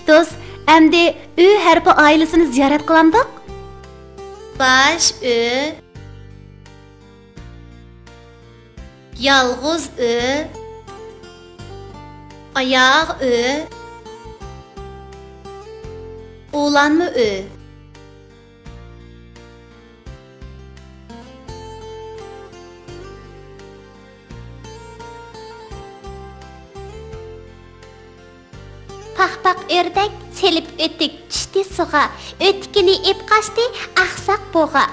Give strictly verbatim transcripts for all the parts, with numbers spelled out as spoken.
دوست، ئەمدى ئۆ ھەرپى ئائىلىسىنى زىيارەت قىلامدۇق؟ باش ئۆ، يالغۇز ئۆ، ئاياغ ئۆ، ئۇلانما ئۆ. پاخپاق ئۆردەك سېلىپ ئۆتۈك چۈشتى سۇغا، ئۆتۈكىنى ئېپ قاچتى ئاقساق بۇغا.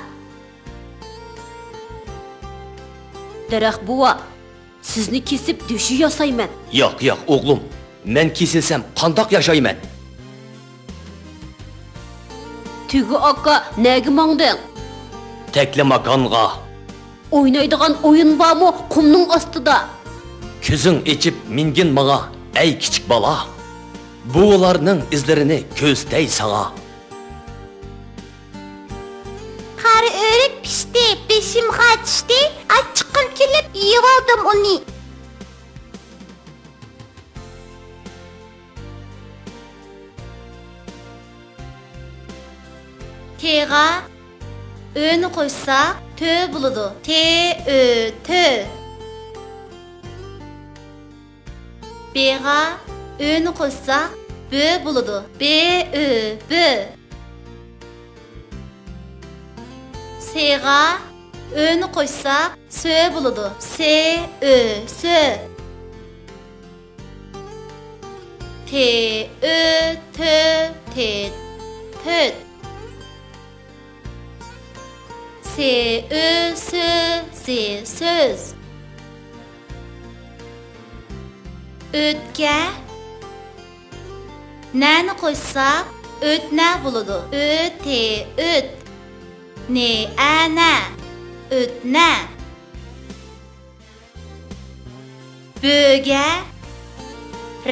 دەرەخ بوۋا، سىزنى كېسىپ دۆشۈ ياسايمەن. ياق، ياق، ئوغلۇم، مەن كېسىلسەم قانداق ياشايمەن؟ تۆگە ئاكا، نەگە ماڭدىڭ؟ تەكلىماكانغا. ئوينايدىغان ئويۇن بارمۇ قۇمنىڭ ئاستىدا؟ كۆزۈڭ ئېچىپ مىنگىن ماڭا، ئەي كىچىك بالا. بوۋىلارنىڭ ئىزلىرىنى كۆرسىتەي ساڭا. قارا ئۆرۈك پىشتى، بېشىمغا چۈشتى، ئاچچىقىم كېلىپ يېۋالدىم ئۇنى. تېغا ئۆنى قوشساق، تۆ بولىدۇ. تې ئۆ، تۆ. بېغا ئۆنى قوشساق، بۆ بولىدۇ. بې ئۆ، بۆ. سېغا ئۆنى قوشساق، سۆ بولىدۇ. سې ئۆ، سۆ. تې ئۆ، تۆ، تېت، تۆت. سې ئۆ، سۆ، زې، سۆز. ئۆتكە نەنى قوشساق، ئۆتنە بولىدۇ. ئۆ تې ئۆت. نې ئە نە. ئۆتنە. بۆگە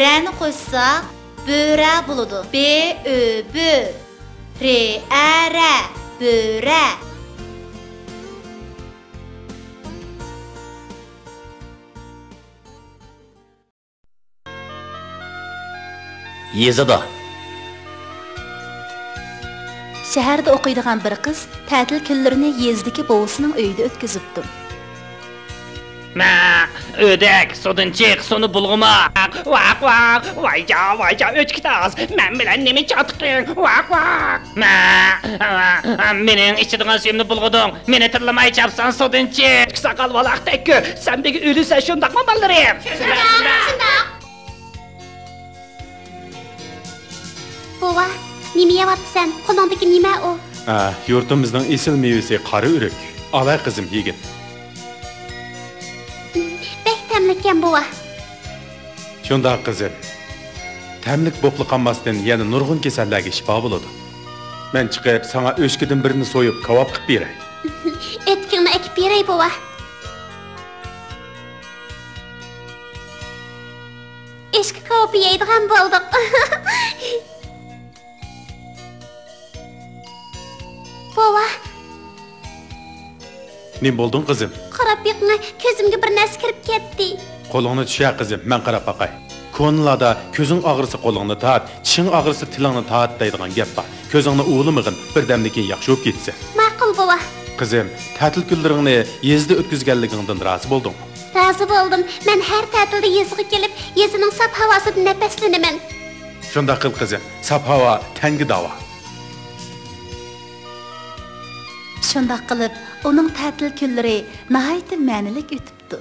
رەنى قوشساق، بۆرە بولىدۇ. بې ئۆ بۆ. رې ئە رە. بۆرە. يېزىدا. شەھەردە ئوقۇيدىغان بىر قىز تەتىل كۈنلىرىنى يېزىدىكى بوۋىسىنىڭ ئۆيىدە ئۆتكۈزۈپتۇ. مە، ئۆدەك، سۇدىن چىق، سۇنى بۇلغىما. ۋاق، ۋاق، ۋايجا، ۋايجا، ئۆچكە تاغىسى، مەن بىلەن نېمە چاتىقىڭ؟ ۋاق، ۋاق. مە، مېنىڭ ئىچىدىغان سۈيۈمنى بۇلغىدىڭ. مېنى تىللىماي چاپسان سۇدىن چىق. ساقال ۋالاق تەككۈ، سەن بىگە ئۆلىسەن شۇنداقمۇ بالىلىرىم؟ شۇنداق، شۇنداق. بوۋا، نېمە يەۋاتىسەن؟ قولۇڭدىكى نېمە ئۇ؟ ئا، يۇرتىمىزنىڭ ئېسىل مېۋىسى قارا ئۆرۈك. ئالاي قىزىم، يېگىن. بەك تەملىككەن، بوۋا. شۇنداق، قىزىم. تەملىك بوپلا قالماستىن، يەنە نۇرغۇن كېسەللەرگە شىپا بولىدۇ. مەن چىقىپ، ساڭا ئۆچكىدىن بىرنى سويۇپ، كاۋاپ قىلىپ بېرەي. ئۆتۈكۈڭنى ئەكىپ بېرەي، بوۋا. ئۆچكە كاۋىپى يەيدىغان بولدۇق. بوۋا. نېمە بولدۇڭ، قىزىم؟ قاراپ بېقىڭە، كۆزۈمگە بىر نەرسە كىرىپ كەتتى. قولۇڭنى چۈشەر، قىزىم، مەن قاراپ باقاي. كونىلاردا «كۆزۈڭ ئاغرىسا قولۇڭنى تارت، چىشىڭ ئاغرىسا تىلىڭنى تارت» دەيدىغان گەپ بار. كۆزۈڭنى ئۇۋىلىمىغىن، بىردەمدىن كېيىن ياخشى بولۇپ كېتىسەن. ماقۇل، بوۋا. قىزىم، تەتىل كۈنلىرىڭنى يېزىدا ئۆتكۈزگەنلىكىڭدىن رازى بولدۇڭمۇ؟ رازى بولدۇم. مەن ھەر تەتىلدە يېزىغا كېلىپ، يېزىنىڭ ساپ ھاۋاسىدىن نەپەسلىنىمەن. شۇنداق قىل، قىزىم. ساپ ھاۋا تەنگە داۋا. شۇنداق قىلىپ، ئۇنىڭ تەتىل كۈنلىرى ناھايىتى مەنىلىك ئۆتۈپتۇ.